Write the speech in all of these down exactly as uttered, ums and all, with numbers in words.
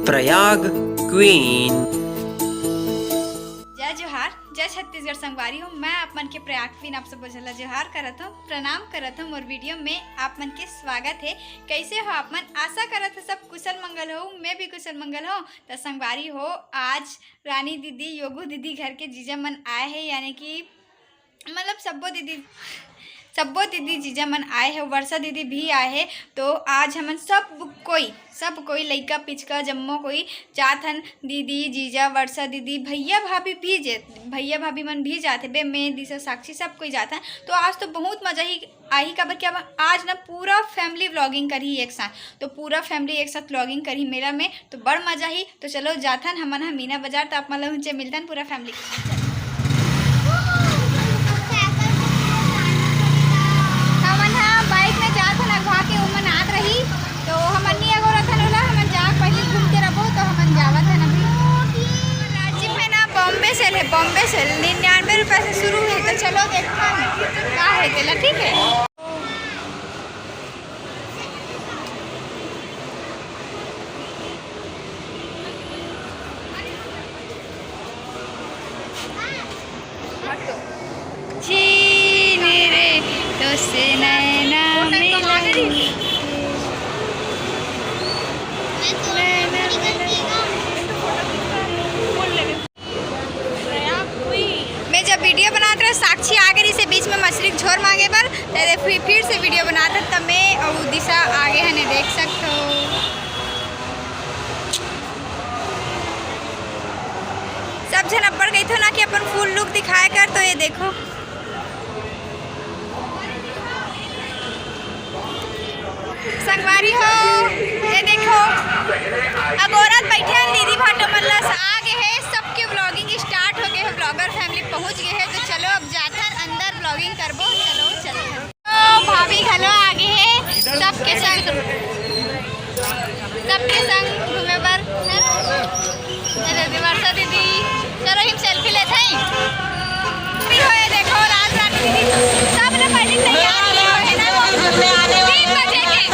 Prayag queen. जय जोहार, जय छत्तीसगढ़ संगवारी हो। मैं आप मन के प्रयाग क्वीन आप सब झन ला जोहार करत हूँ, प्रणाम करत हूँ। मोर वीडियो में आप मन के स्वागत है। कैसे हो आप मन? आशा करत हो सब कुशल मंगल हो। मैं भी कुशल मंगल हो। त संगवारी हो, आज रानी दीदी, योगू दीदी घर के जीजा मन आए हे, यानी कि मतलब सब्बो दीदी, सब्बो दीदी जीजा मन आए हे, वर्षा दीदी भी आए हे। तो आज हमन सब कोई, सब कोई लइका पिचका जम्मो कोई जात हन। दीदी, जीजा, वर्षा दीदी, भैया भाभी भी जे, भैया भाभी मन भी जात हे बे, मैं, दिशा, साक्षी सब कोई जात हन। तो आज तो बहुत मजा ही आही, काबर कि अब आज ना पूरा फैमिली व्लॉगिंग करही एक साथ, तो पूरा फैमिली एक साथ व्लॉगिंग करही मेला में, तो बड़ मजा ही। तो चलो जाथन हमन ह मीना बाजार, तो आप मन ला उहचे मिलतन पूरा फैमिली के साथ। हमन ह बाइक में जात हन, अगवा के उमन आत रही, तो हमन नी अगोरत हन ओला, हमन जाके पहले घूम के रबो, तो हमन जावत हन अभी। रांची में ना बॉम्बे सेल हे, बॉम्बे सेल निन्यानवे रुपया से शुरू हे, तो चलो देखथन का हे तेला, ठीक हे। छीन रे तो से नैना मिलन, नैना मिलन। मैं जब वीडियो बनात रहे, साक्षी आगे रही से बीच में मछली के झोर मांगे बर, ते फिर, फिर से वीडियो बनात रहे, तब मैं अउ दिशा आगे हने देख सकथो। सब झन अब्बड़ कहिथो ना कि अपन फुल लुक दिखाया कर, तो ये देखो। संगवारी हो, ये देखो, अगोरत बइठे हन दीदी भाटो मन ला, आ गे हे, सबके व्लॉगिंग स्टार्ट हो गे हे, व्लॉगर फैमिली पहुंच गे हे। तो चलो अब जाथन अंदर व्लॉगिंग करबो, चलो चलथन। तो भाभी घलो आ गे हे, सबके संग, सबके संग घूमे बर। अरे दीदी, वर्षा दीदी, चलो हम सेल्फी लेत हई। भी होए, देखो, रात रानी दीदी, सब ने पहले तैयार की होए ना, तीन बजे के।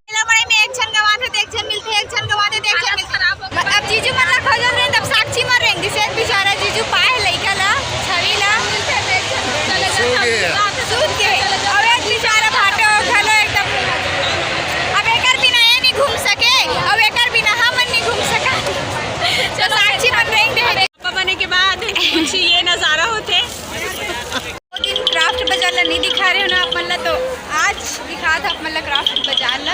मेला बड़े में एक झन गवाथे, एक झन मिलथे, एक झन गवाथे, एक झन मिलथे। अब जीजू मन ला खोजत रहे, तब साक्षी मन रेंग दिसे, बेचारा जीजू पाए लइका ला, छवि ला। सो गे। सूत के। अब एक बेचारा भाटो घलो एकदम। अब एकर बिना ये नहीं घूम सके, अब एकर बिना हमन नहीं घूम सका। तो साक्षी मन रेंग दे। पापा बने के बाद कुछ ये नजारा होथे। वो दिन क्राफ्ट बाजार ला नहीं दिखा रहे हो ना आप मन ला, तो आज दिखा था आप मन ला क्राफ्ट बाजार ला।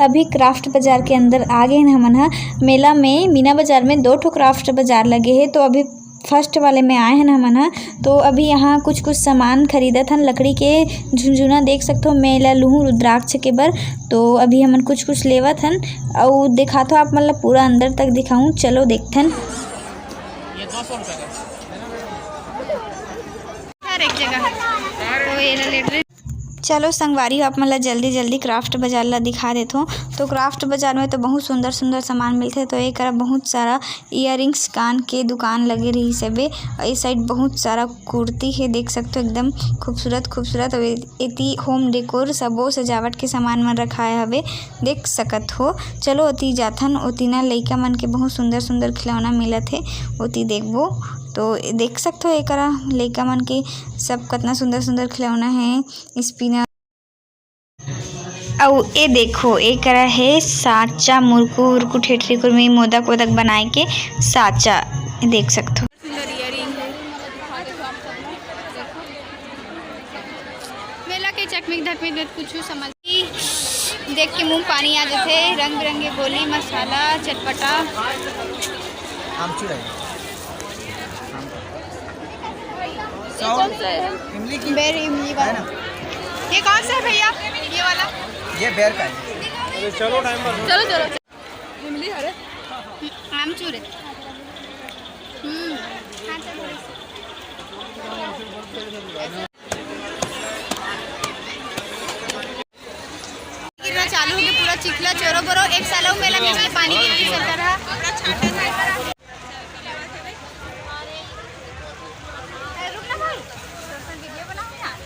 अभी क्राफ्ट बाजार के अंदर आ गए हैं हमन ह। मेला में, मीना बाजार में दो ठो क्राफ्ट बाजार लगे हे, तो अभी फर्स्ट वाले में आए हैं हमन ह। तो अभी यहाँ कुछ कुछ सामान खरीदत हन, लकड़ी के झुनझुना देख सकथो, मैं एला लूहूँ रुद्राक्ष के बर। तो अभी हमन कुछ कुछ लेवत हन, अउ दिखाथो आप मन ला, पूरा अंदर तक दिखाऊँ, चलो देखथन। ये दो सौ रुपये का। हर एक जगह। तो ये ला ले ले। चलो संगवारी हो, आप मन ला जल्दी जल्दी क्राफ्ट बाजार ला दिखा देथों। तो क्राफ्ट बाजार में तो बहुत सुंदर सुंदर सामान मिलथे। तो एक तरफ बहुत सारा इयररिंग्स, कान के दुकान लगे रहिस हवे। ए साइड बहुत सारा कुर्ती हे, देख सकथो एकदम खूबसूरत खूबसूरत। अउ एती होम डेकोर सबो सजावट के सामान मन रखाए हवे, देख सकत हो। चलो ओती जाथन, ओती ना लइका मन के बहुत सुंदर सुंदर खिलौना मिलत हे, ओती देखबो। तो देख सकथो एकरा लइका मन के सब कतना सुंदर सुंदर खिलौना हे, स्पिनर। अउ ए देखो, एकरा हे साचा, मुरकु उरकु, ठेठरी कुरमी, मोदक वोदक बनाए के साचा, देख सकथो। सुंदर ईयरिंग हे। मेला के चकमिक धकमिक में कुछ समझ देख के मुंह पानी आ जाथे। रंग बिरंगे गोली, मसाला, चटपटा। आमचूर है। ये कौन सा है? इमली की। बेर इमली वाला। है ना? ये कौन सा है भैया? ये वाला? ये बेर का है। अरे चलो, टाइम पर। चलो, चलो। इमली हरे। आमचूर है। हम्म। गिरना चालू होगे, पूरा चिखला चोरो बोरो। एक साल अउ मेला में इसलिए पानी गिर रही सरकार हा। रुक ना भाई, वीडियो बनाओ यार।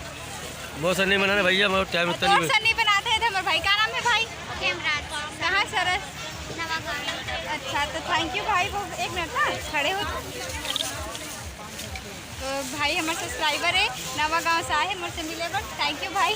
बहुत सर नहीं बनाना भैया, बहुत टाइम इतना नहीं। सर नहीं बनाते हैं तो हमारे भाई, क्या नाम है भाई? कहाँ सरस? अच्छा, तो thank you भाई, वो एक मिनट ना खड़े हो। तो भाई हमारे सब्सक्राइबर है, नवा गांव से आए हैं, मुझसे मिले बर। Thank you भाई।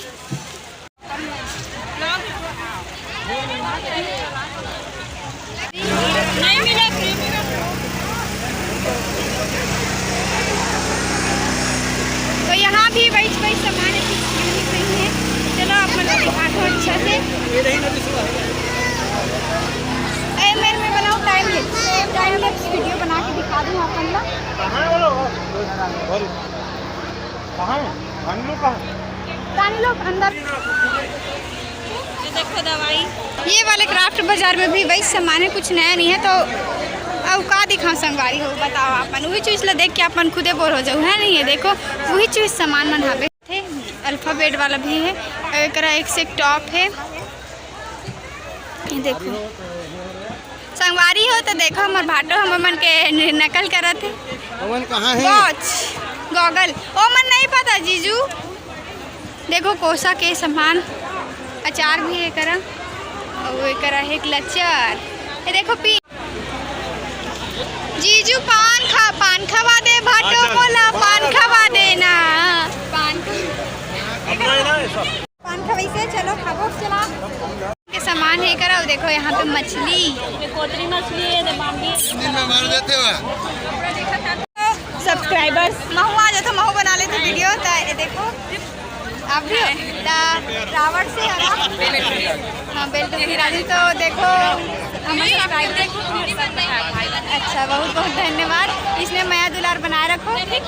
तो यहाँ भी वही वही सामान है, कुछ खाने पीने है। चलो आप मन ला दिखात हो अच्छा से। ए, मेरे में बनाओ time lapse, time lapse video बना के दिखा दूँ आप मन ला। कहाँ है वो लोग? कहाँ है? हम लोग कहाँ? रानी लोग अंदर। ये देखो दवाई। ये वाले क्राफ्ट बाजार में भी वही सामान है, कुछ नया नहीं है। तो अब का दिखाऊं संगवारी हो, बताओ आप मन। वही चीज ला देख के आप मन खुदे बोर हो जाऊ, है नहीं? ये देखो वही चीज सामान मन हावे थे। अल्फाबेट वाला भी है, एकरा एक से एक टॉप है। ये देखो संगवारी हो तो देखो हमर भाटो हमर मन के न-, नकल करत है। ओमन कहाँ है? वॉच, गॉगल, ओमन नहीं पता जीजू। देखो कोसा के सामान, अचार भी है करा, और ये करा है क्लचर। ये देखो पी जीजू पान खा, पान खवा दे भाटो मोला, पान खवा देना। पान खवा। पान खवैसे चलो खाबो चला। के सामान है करा, देखो यहाँ पे मछली। ये कोतरी मछली है, ये बाम्बी। दिन में मार देते हो। सब्सक्राइबर्स महू आ जाते, महू बना लेते वीडियो। तो ये देखो आप भी हो। तो रावण से है ना? हाँ, बेल्ट भी राजू। तो देखो हमारे सब्सक्राइबर। अच्छा, बहुत बहुत धन्यवाद। इसने मया दुलार बनाए रखो, ठीक।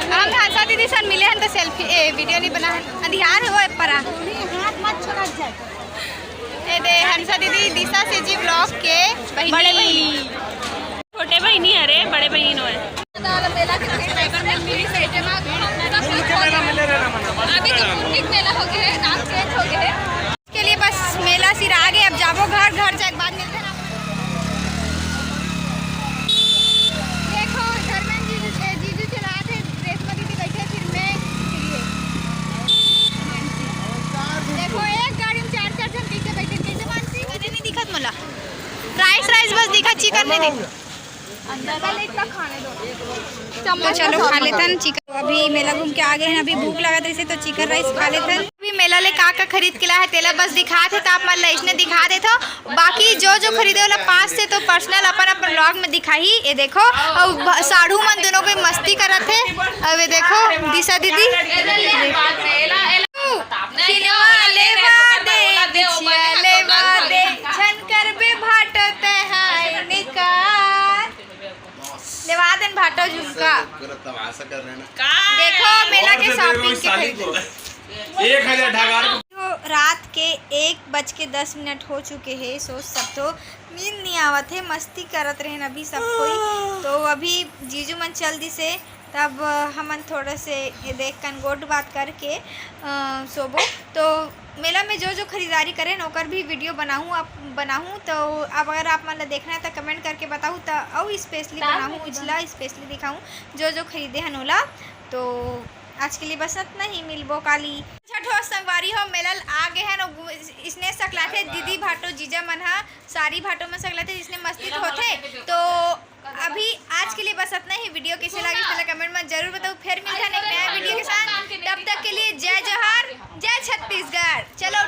हम हंसा दीदी सन मिले हन तो सेल्फी, ए, वीडियो नहीं बना हन। अंधियार हो परा। हाथ मत छोड़ा जाए। ए दे हंसा दीदी दिशा से जी ब्लॉग के बहिनी। बड़े बहिनी। छोटे बहिनी, अरे बड़े बहिनी नो है। अभी तो एक मेला हो गया है, नाम चेंज हो गया है। के लिए बस मेला सिरा गए, अब जाबो घर, घर जाए के बाद मिलते हैं। देखो धर्मेंद्र जीजू, ए, जीजू चला थे, रेशमा दीदी बैठे, फिर मैं, फिर ये। देखो एक गाड़ी में चार चार जन कैसे बैठे, कैसे मानसी? नहीं दिखत मोला, राइस राइस बस दिखत, चिकन नहीं दिखत। तो चलो खा लेथन चिकन। अभी मेला घूम के आ गए हैं, अभी भूख लगत रहिसे तो चिकन राइस खा लेथन। अभी मेला ले का का खरीद के लाए हे तेला बस दिखात हे, त आप मन ला इसने दिखा देथव। बाकी जो जो खरीदे वाला पास से तो पर्सनल अपन अपन व्लॉग में दिखाही। ये देखो, अउ भ-, साढ़ू मन दोनों कोई मस्ती करत हे। अउ ये देखो दिशा दीदी, सिनेमा लेवा दे, बिछिया लेवा दे, झन करबे भाटो तैहाय निकार। लेवा देन भाटो झुमका। पूरा तमाशा कर रहे हैं ना। देखो मेला के शॉपिंग के खरीद। एक हजार ढगार। तो रात के एक बज के दस मिनट हो चुके हे। सोच सकथो नींद नहीं आवत हे, मस्ती करत रहेन अभी सब कोई। तो अभी जीजू मन चल दिसे, तब हमन थोड़ा से ये देख कन गोठ बात करके, अ, सोबो। तो मेला में जो जो खरीदारी करेन ओकर भी वीडियो बनाहूँ, आप बनाहूँ। तो अब अगर आप मन ला देखना है तो कमेंट करके बताहू, तो अउ स्पेशली बनाहूँ, उजला स्पेशली दिखाहूँ जो जो खरीदे हन ओला। तो आज के लिए बस इतना ही, मिलबो काली। छठ हो संगवारी हो, मेला आ गए हैं, इसने सकलाथे दीदी भाटो जीजा मन हा, सारी भाटो में सकलाथे, इसने मस्ती तो होथे। तो अभी आज के लिए बस इतना ही। वीडियो कैसे लगे पहले कमेंट में जरूर बताओ, फिर मिलते हैं एक नया वीडियो के साथ। तब तक के लिए जय जोहार, जय छत्तीसगढ़। चलो